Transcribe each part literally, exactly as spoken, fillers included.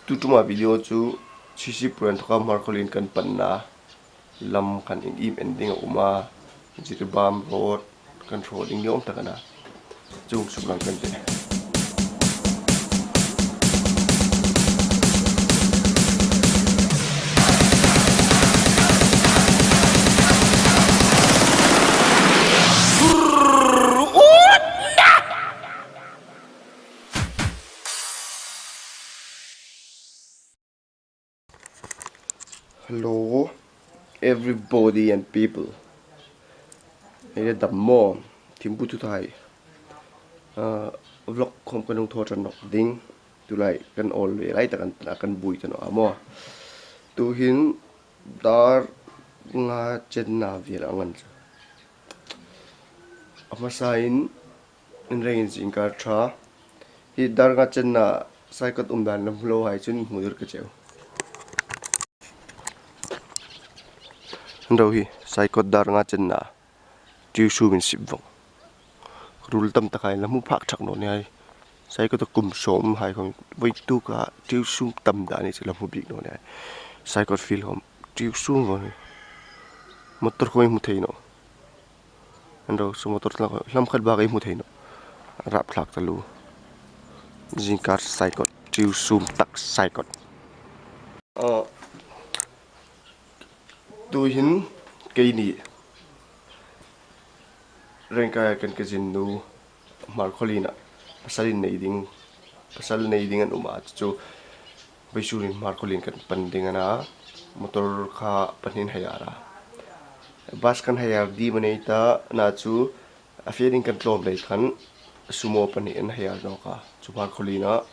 Tuta ma video chu C C Pur inthoka Hmarkhawlien kan panna lam khan ieng am en ding a um a, Jiribam Road kan hraw ding ni awm tak a na. Chuong suklang kan tih. Hello, everybody and people. Hei le dam maw, thim bu thu thai. Ah, vlog khom kan hung thaw ṭan nawk ding. Tulai kan awl ve lai tak an ta, kan buoi ta naw a maw. Tuhin dar nga chenna vel ang an chu. A hmasain, in rengin zingkar ṭha. Hi dar nga chenna Saikot um dan lam hmu lo hai chun hmu dur ka cheu. An ro hi, Saikot dar nga chenna. Tiu sum in sip vong. Rul tam tak hai lam hmu phak thak naw ni hai. Saikot a kum sawm hai khom voi tu ka tiu sum tam dan ni chu lam hmu bik naw ni hai. Saikot field khom tiu sum vong. Motor khom hmu thei naw. An ro chu motor tlang lam khat bak ei hmu thei naw. Rap thlak ta lu. Zingkar Saikot, tiu sum tak Saikot. Ah, tuhin keini Rengkai kan ka zin nu Hmarkhawlien a pasal in nei ding, pasal nei ding an um a chu. Vawisun hin Hmarkhawlien kan pan ding a na, motor kha pahni an hire a. Bus kan hire ding a nei ta na chu, a fe ding kan tlawm lei khan Sumo pahni an hire nawk a. Chu Hmarkhawlien a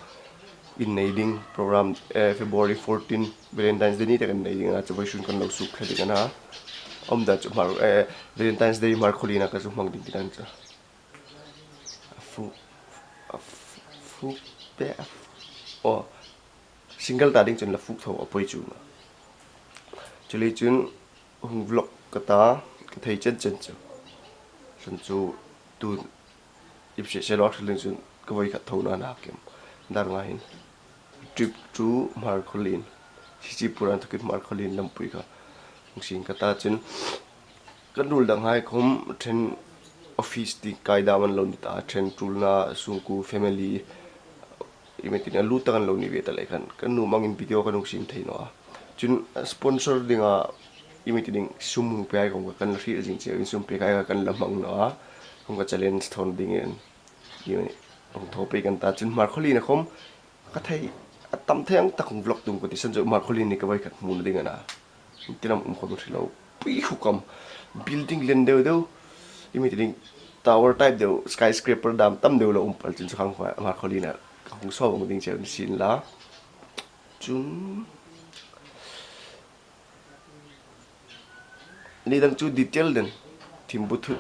in nei ding program, eh, February fourteen, Valentine's Day ni tak an nei ding a na chu, vawisun kan lo suk thla ding a na. Awm dan chu Hmar-, eh, Valentine's Day Hmarkhawlien a ka zu hmang ding ti dan chu. A fuk, a fu-, fuk pe, a fu-, aw, single ta ding chun la fuk tho a poi chu. Chuleiin chun hung vlog ka ta, ka thei chen chen chu. Chun chu tu ip se se lawk chuleiin chun ka voi khat tho naw a na kem. Dar nga hin. Trip to Hmarkhawlien. C C Pur inthokin Hmarkhawlien lampui kha hung sin ka ta chun, kan ruol dang hai khom ṭhen office ti kai dam an lo ni ta, ṭhen ṭulna sungkuo family, iem ti ding, a lut tak an lo ni ve ta lei khan, kan nu mangin video kan hung sin thei naw a. Chun sponsor dinga, iem ti ding, sum hung pei hai khom kan la hriet zing cheu, in sum pei hai kha kan la hmang naw a. Khom ka challenge thaw dingin, iem, hung thaw pei kan ta chun Hmarkhawlien a khom ka thei, a tam thei ang tak hung vlog tum ka ti san chu Hmarkhawlien ni ka voi khat hmuna ding a na. Tin am um khom hre lo. Pui hu kam. Building lian deu deu. Iem ti ding, tower type deu, skyscraper dam tam deu lo um pal chun chu khang Hmarkhawlien a ka hung saw vong ding cheu ni sin la. Chun ni dang chu detail den. Thim bu thut,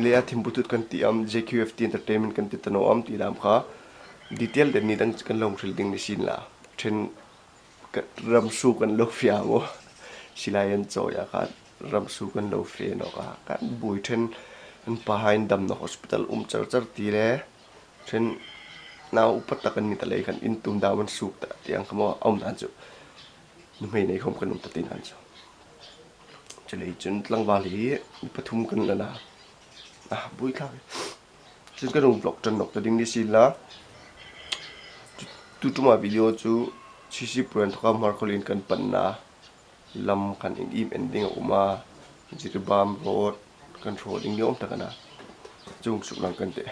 leia thim bu thut kan ti am, J Q F T Entertainment kan ti ta naw am ti dam kha. Detail den ni dang chu kan lo hril ding ni sin la. Ṭhen ka ram su kan lo fe a maw. Silai an chawi a kha ram su kan lo fe nawk a. Kan buoi ṭhen an pa hai an damna hospital um char char ti le. Ṭhen nau upa tak an ni ta lei khan in tum dam an suk ta ti ang kha maw a um dan chu. Nuhmei nei khom kan um ta ti dan chu. Chuleiin chun tlangval hi pathum kan la na. A, buoi thlak. Chun kan hung vlog ṭan nawk ta ding ni sin la. Tu, tu ṭuma video chu C C Pur inthoka Hmarkhawlien kan panna lam khan ieng am en ding a um a, Jiribam Road kan hraw ding ni awm tak a na. Chuong suklang kan tih.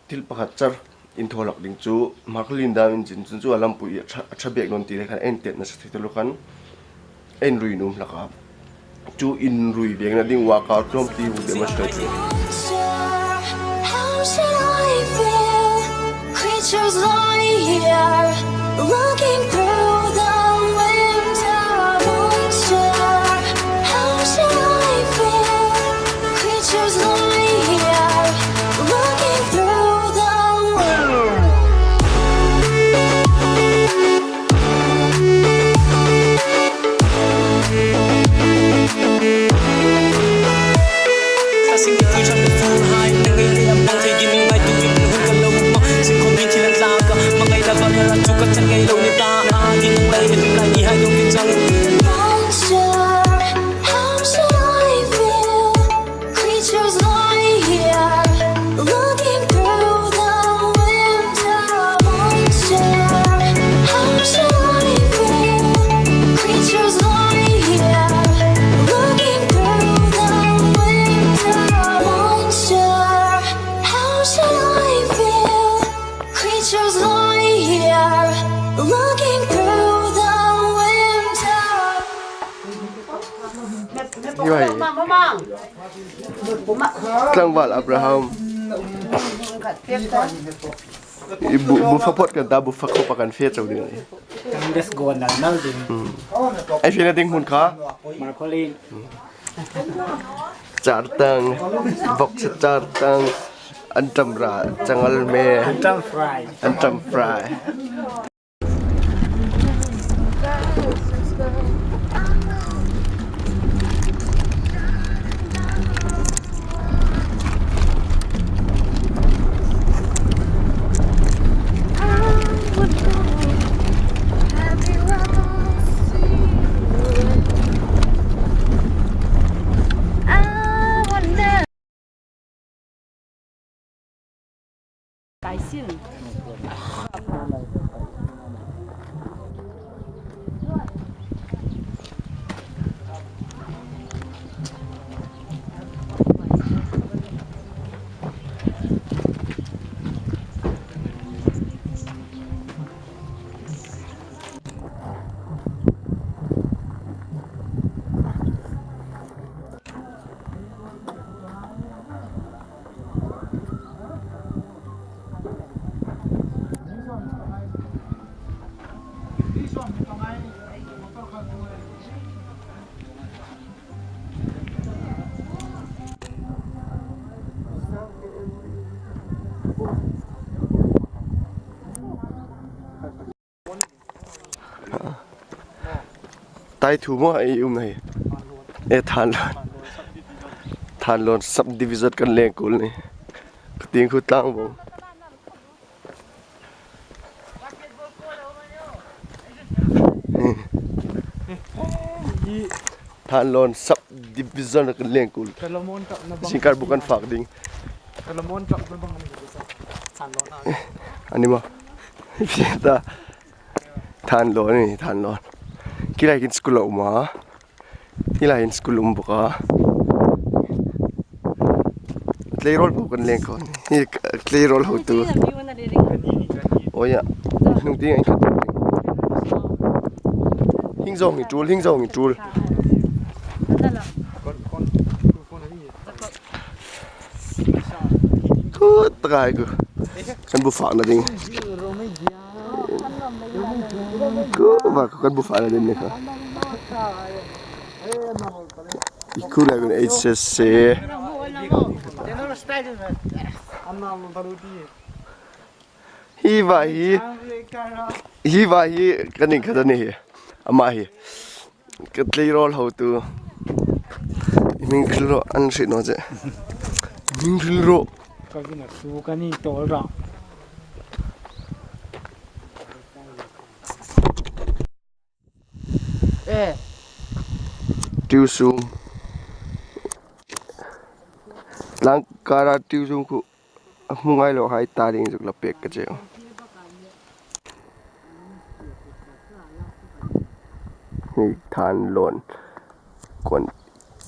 Thil pakhat char in thaw hlak ding chu, Hmarkhawlien dam in chin chun chu a lampui a ṭha, a ṭha bek naw ti lei khan, intet nasa thei taluo khan, inrui nuom hlak a. Chu inrui vengna ding workout tlawm ti hung demonstrate. How should I feel? Creatures lie here, looking through the window. Unsure, how should I feel? Creatures lie here, looking through the window. Tlangval Abraham. I bu, bu fa phawt kan ta, bu fa khawpa kan fe chau ding. Kan des go nal nal ding. Hmm. Ei fena ding hmun kha. Marcolin. Chartang, vawksa chartang, an tam ra, changal me. An tam fry. An tam fry. Taithu maw ei umna hi? E, Thanlon. Thanlon subdivision kan leng kul ni. Ka tieng khu Tlangvawng. Thanlon subdivision kan leng kul. Zingkar bu kan fak ding. Ka la mawn tak na bang a ni ka sa. Thanlon a. A ni maw? Fieta. Thanlon ni, Thanlon. Khi lai hin school a um a. Khi lai hin school um bawk a. Tleirawl bu kan leng kul. Hi Tleirawl hotu. Ka ni ni ka ni. Aw ya. Hnung tieng ang khat. Hing zawng hi tul, hing zawng hi tul. Kon, kon, kon a ni. Khu takai khu. Kan bu fakna ding. Khu ba khu kan bu fakna ding ni kha. I khu lai kun H S C. Hi va hi. Hi va hi kan inkhat a ni hi. Ama hi. Ka Tleirawl hotu. Hming hril rawh, an hriet naw che. Hming hril rawh. Ka vin a su ka ni tawl rawh. Eh. Tiusum. Tlangkara Tiusum khu. A hmu ngai lo hai ta ding zuk la pek ka che. Hi Thanlon con-,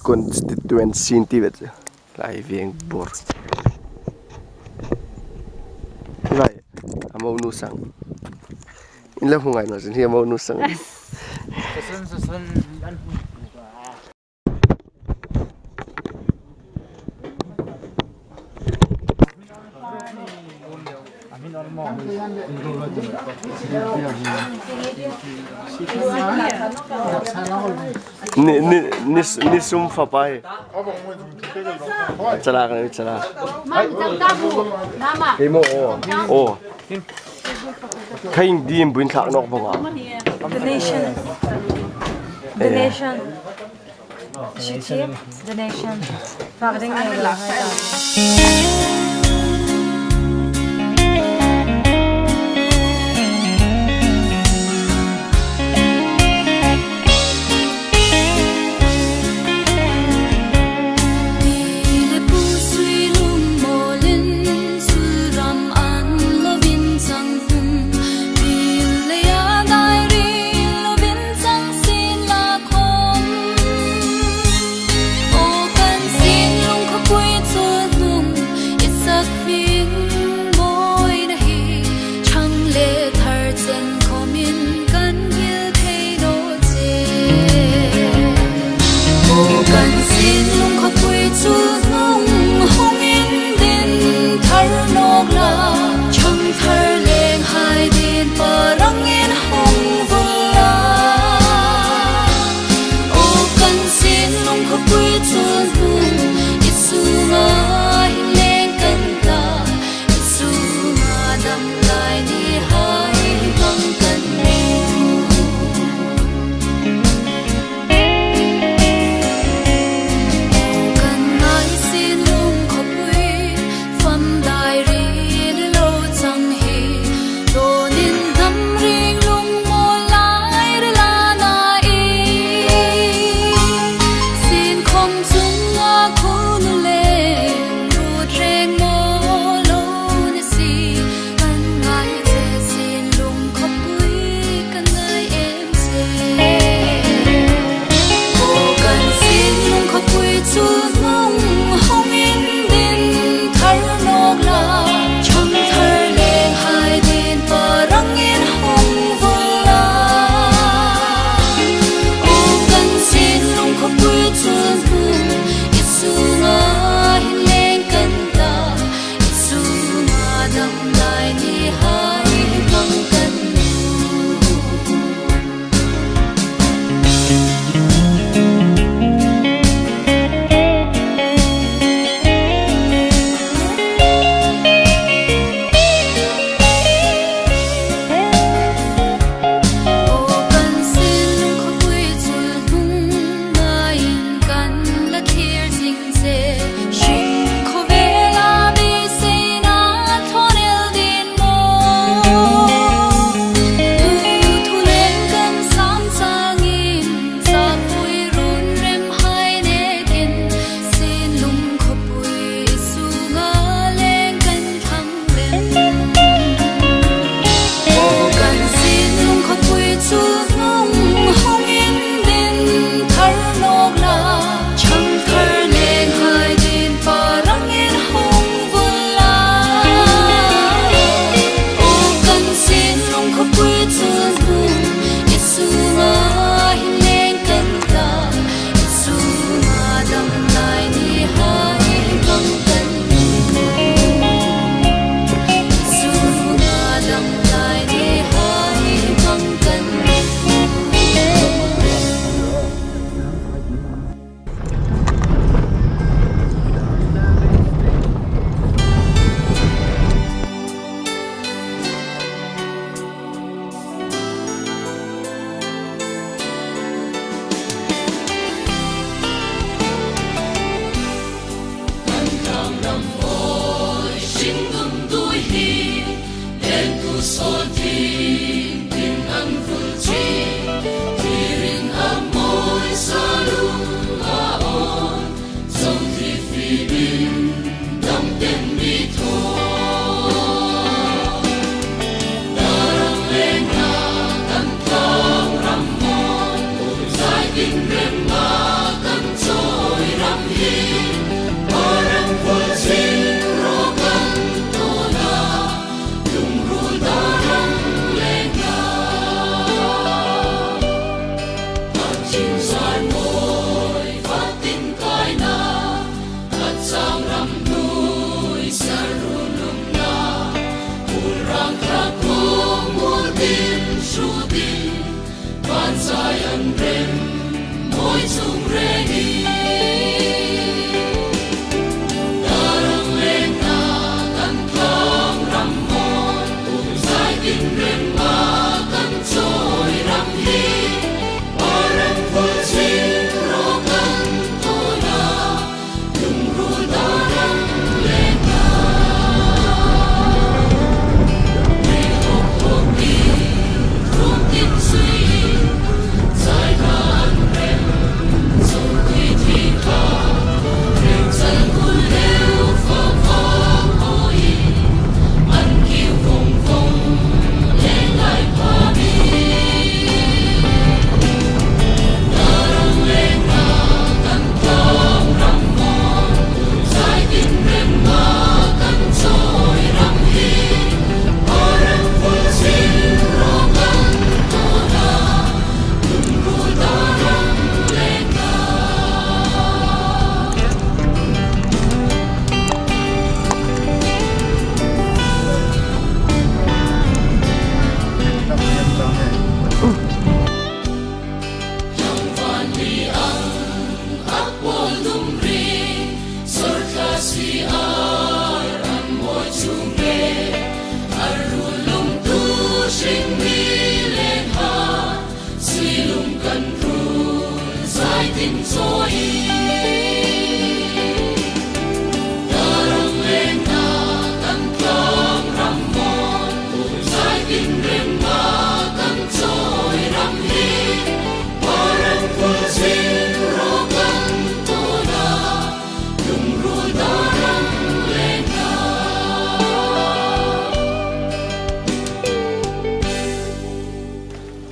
constituency ti ve che. Lai veng bor. Lai, a mo nu sang. In la hmu ngai naw sin hi a mo nu sang. Sasun, sasun, an hmu. Ni, ni, ni, ni sum fa pa hi. Chala ka ni chala. Hei mo, o, o. Kha ieng ding buin thlak nawk bawk a. Donation. Donation. Donation. Fak ding nei lo hai ta.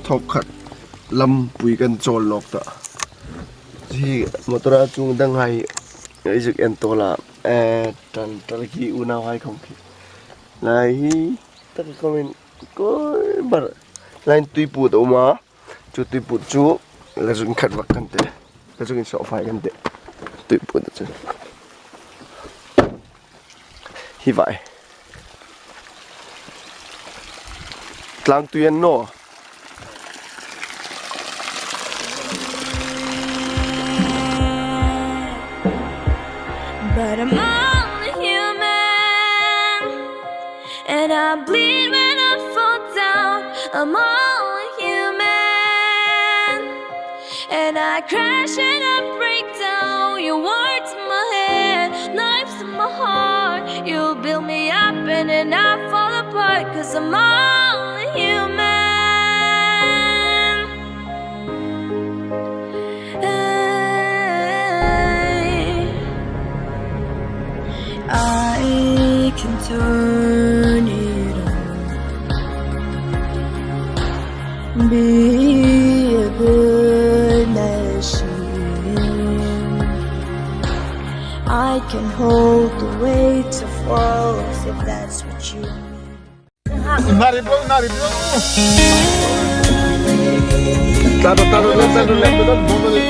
Thawk khat lampui kan chawl nawk ta. Hi motor a chung dang hai, ei zuk en tawl a, eh, tal, tal hi unauhai khawm khi. Lai hi, tak khawmin, koi bar. Lai tuiput a um a. Chu tuiput chu la zuk khat vak kan tih. La zuk insawp fai kan tih. Tuiput chu. Hi vai. Tlang tui a ni naw. But I'm only human. And I bleed when I fall down. I'm only human. And I crash and I break down. Your words in my head, knives in my heart. You build me up and then I fall apart. 'Cause I'm only human. I can turn it on. Be a good machine. I can hold the weight of walls if that's what you mean. Nari bro, nari bro. Taro, taro, taro, taro, taro.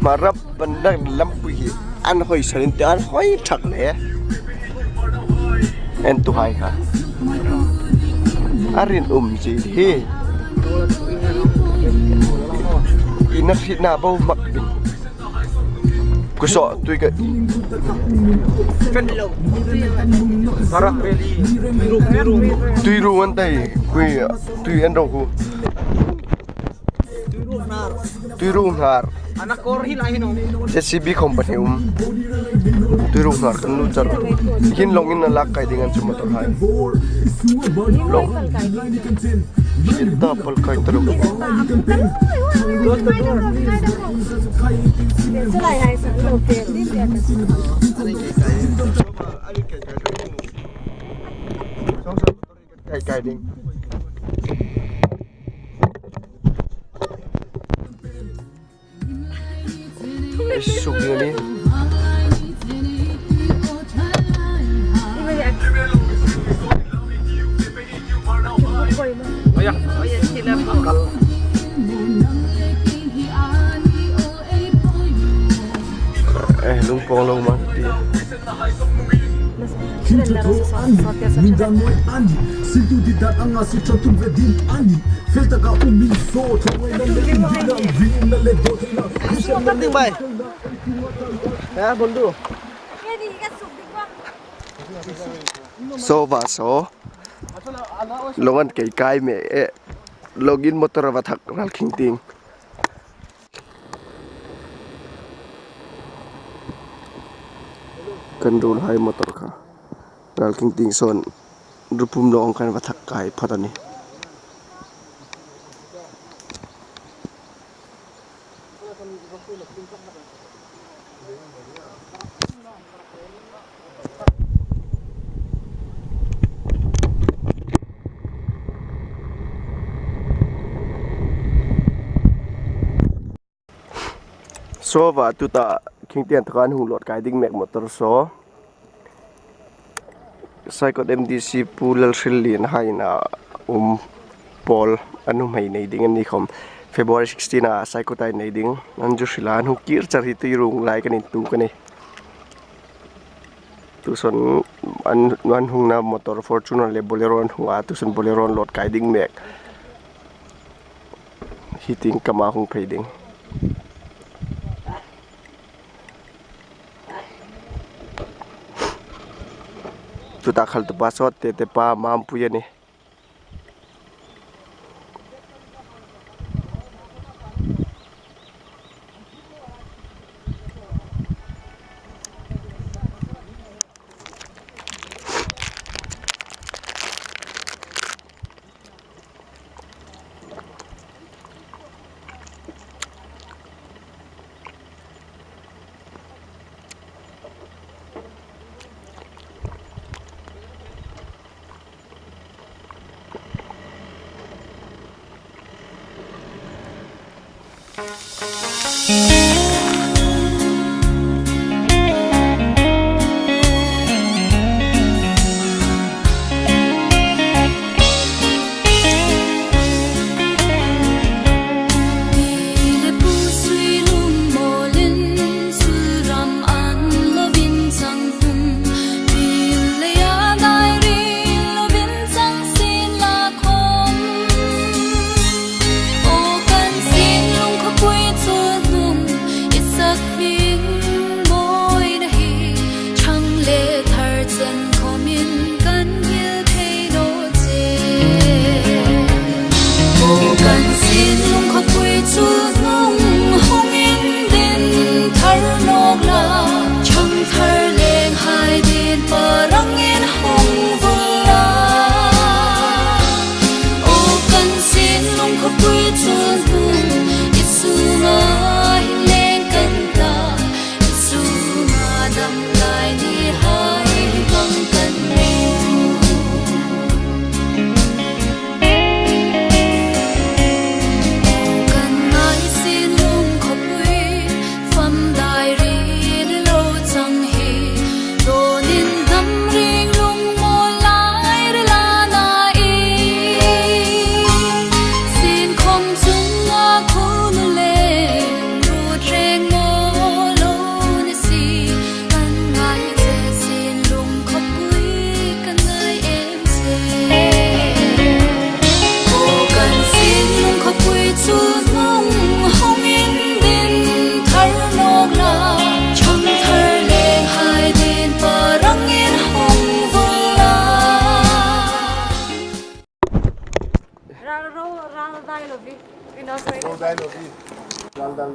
Hmarap ban dang lampui hi an hoi sanin te an hoi thak le. En tu hai kha. A rin um chi hi. Ina hri na bo mak ding. Ku so tui ka. Hmarap reli. Tui ru, tui ru. Tui ru an tai. Kui, tui an ro hu. Tui ru hnar. Ana kor hi lai hin um. J C B company um. Tui ru hnar kan lu char. Hin long in a lak kai ding an chu motor hai. Long. Hi ta pal kai ta lo. Kai, kai ding. Suk ding a nih. Eh, lung pong lo mang ti. Ding bai. Eh, bol du. Saw va saw. Long an kei kai me e. Long in motor va thak ral khing ting. Kan ruol hai motor kha ral khing ting sawn ru pum long kan va thak kai phawt a nih. Saw va tuta khing tieng taka an hung load kai ding mek motor saw. Saikot M D C Pu Lalhrinlien hai na um pawl an hung hei nei ding a ni khawm. February sixteen a Saikot a nei ding. An zu hril a, an hung kir char hi tui rung lai kan in tung ka ni. Tuson an, an hung na motor Fortuner le Bolero an hung a, tuson Bolero an load kai ding mek. Hi tieng kama hung phei ding. Tuta khaltu pa sawt te te pa Mampui a nih.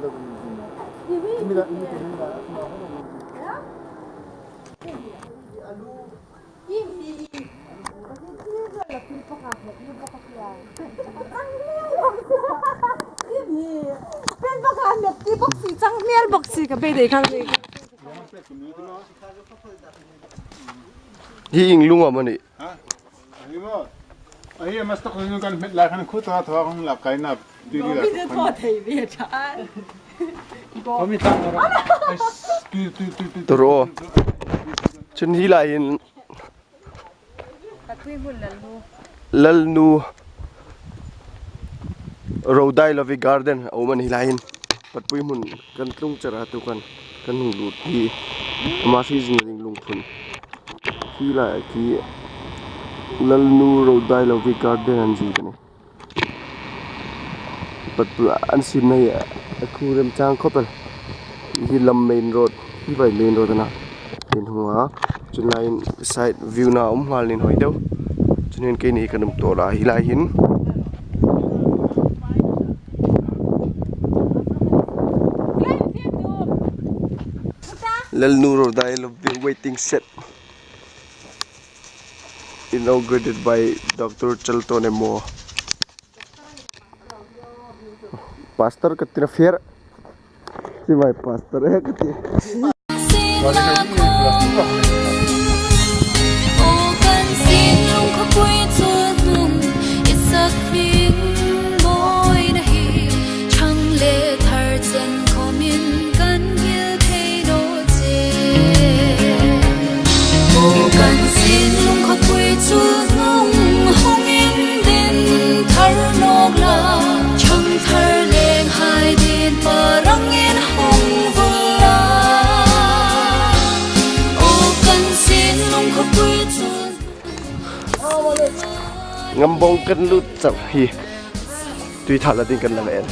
Hi inglung am a nih? Ha? Ahi maw? Ahi, a mas tak kan hmet lai khan khu ta thaw khan la kai na. Ti ri la. Video thaw thei ve ta. Ko mi ta ro. Ai, tu, tu, tu, tu. Turo. Chun hi lai hin. Patpui hmun Lalnu. Lalnu. Rodai Lovi Garden a um a nih lai hin. Patpui hmun kan tlung char a tu khan kan hung lut hi. Ama hri zing ding lungphun. Hi lai khi Lalnu Rodai Lovi Garden an zie ka nih. Patpui an simna hi a khu remchang khop el. Hi lam main road, hi vai main road a na. Hin hung a. Chun lai in side view na um nghal nin hoi deu. Chun hin keini kan um tawh a hi lai hin. Lalnu Rodai Lovi waiting shed. Inaugurated by Doctor Chalton Emaw. Pastor ka ti na fair. Si mai pastor e ka ti. Ngambawng kan lut char hi. Tui thal a ding kan la en.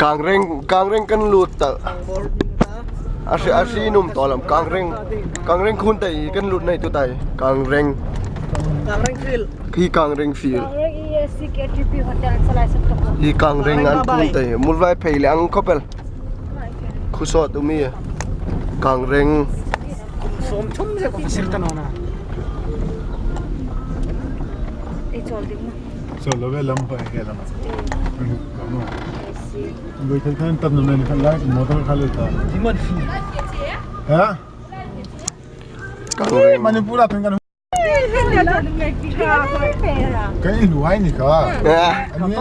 Kangreng, Kangreng kan lut ta. A hri, a hri nuom tawp lam Kangreng, Kangreng khun ta hi kan lut nei tu tai. Kangreng. Kangreng field. Hi Kangreng field. Kangreng E S C K T P hotel salai sat to. Hi Kangreng an khun ta hi. Mulvai phei le ang khop el. Khu sawt um e. Kangreng. Som chum je ko sir ta nona. Ei chol ding na. Chol lo ve lam pa he lam. Lo thei kan tam na men kan lai motor kha lo ta. Di man fi. Ha? Kangreng. Manipur a tun kan Kan luai ni ka. Ya. Ani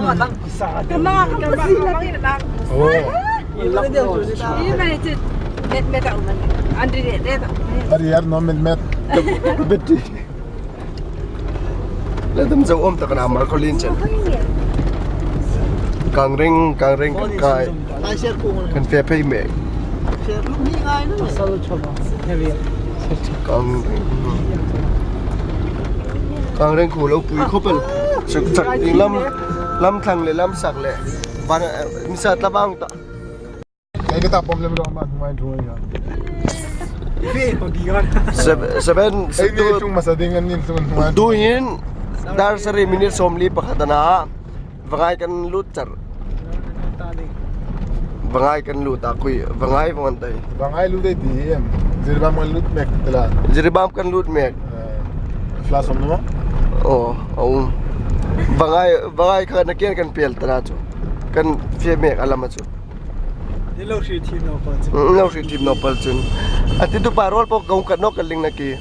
na. Oh. Ari yar no met met. Beti. Le dam zo om ta kana mar ko lin chen. Kangreng, Kangreng kan kai. Kan fe phei me. Kang, Kangreng khu lo pui khop el. Suk chak ding lam, lam thlang le lam sak le. Van, eh, nisa tla vang ta. Ei ka ta pom lem ro ma, mai thu ya. Seven, seven, ei, tu, chung masa ding an nin sun mai. Tu in, dar sari minute som li pakhat a na. Vangai kan lut char. Vangai kan lut a kui, Vangai Vangai tai. Vangai lut ai ti em. Jiribam kan lut mek tela. Jiribam kan lut mek. Eh, flash om no? Oh, oh. Vangai, Vangai kha na kian kan pel tela chu. Kan fe mek a lam a chu. Ni lo hri thim no pal chu. Mm, lo hri thim no pal chun. A ti tu pa rol po gong kan no kan ling na ki.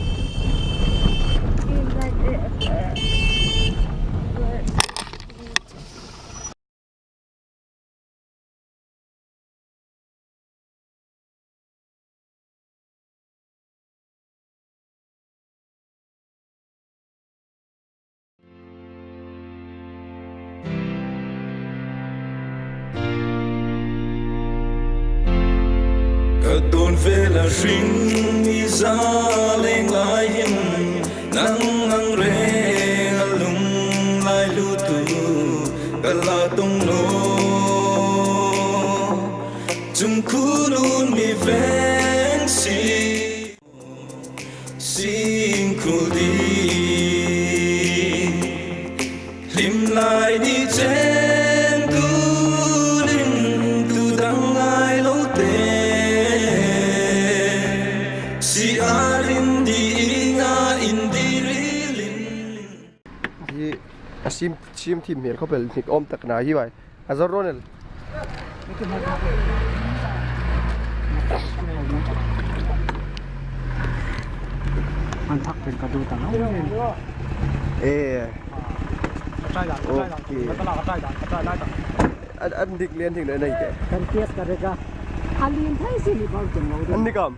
Tun vela hring i za leng lai hin, nang ang reng a lunglai lutu ka la tong naw. Chung khunun mi veng si, sing khul di. Hlim lai ni chen tunin tu dang ngai lo te. Si a rin di nga in di rilin. Hi a sim, sim thim hmel khawp el hnik awm tak na hi vai. A zor ron el. An thak pen ka du ta lo. Eh. Ka try dan, ka try dan. Okay. Ka try dan, ka try dan, ka try dan. An, an dik lian thing le nei ke. Kan kias ka reka. A lien thei si ni bal chen lo. An dik am?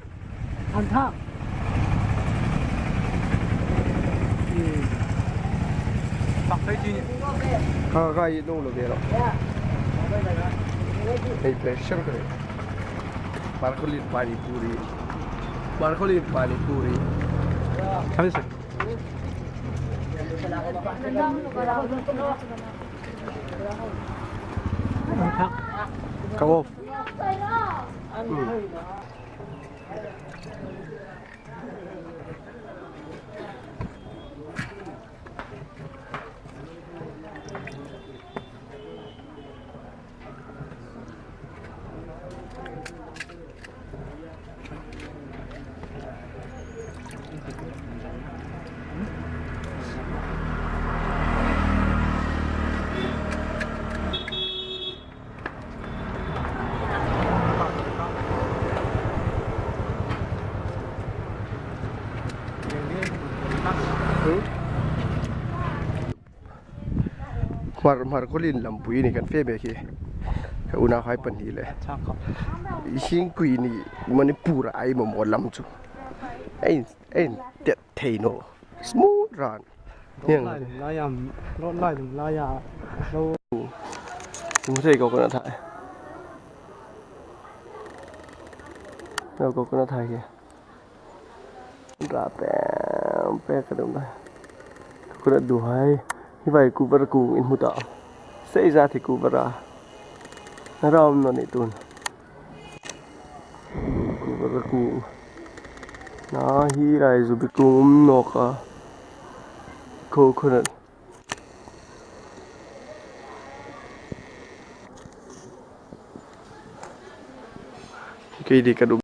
An thak. Hmm. Thak thei chi ni. Ka, ka i lo lo ve lo. Ei, pressure ko. Marcolin pani puri. Marcolin pani puri. Kami sa. An thak. Ka off. Hmm. Hmar, Hmarkhawlien lampui ni kan fe mek hi. Ka unauhai pahni le. Hingkui ni Manipur a ei mamaw lam chu. Ei, ei, tet thei naw. Smooth ran. Hieng. Lai lum lai am, road lai lum lai a. Lo. Hmu thei coconut hai. Lo coconut hai hi. Ra pem pem ka dum lai. Coconut du hai. Hi vai kuvar kung in hmu ta. Sei za thi kuvar a. Ram naw ni tun. Kuvar kung. Na hi lai zu bi kung um nawk a. Coconut. Kei di ka dum.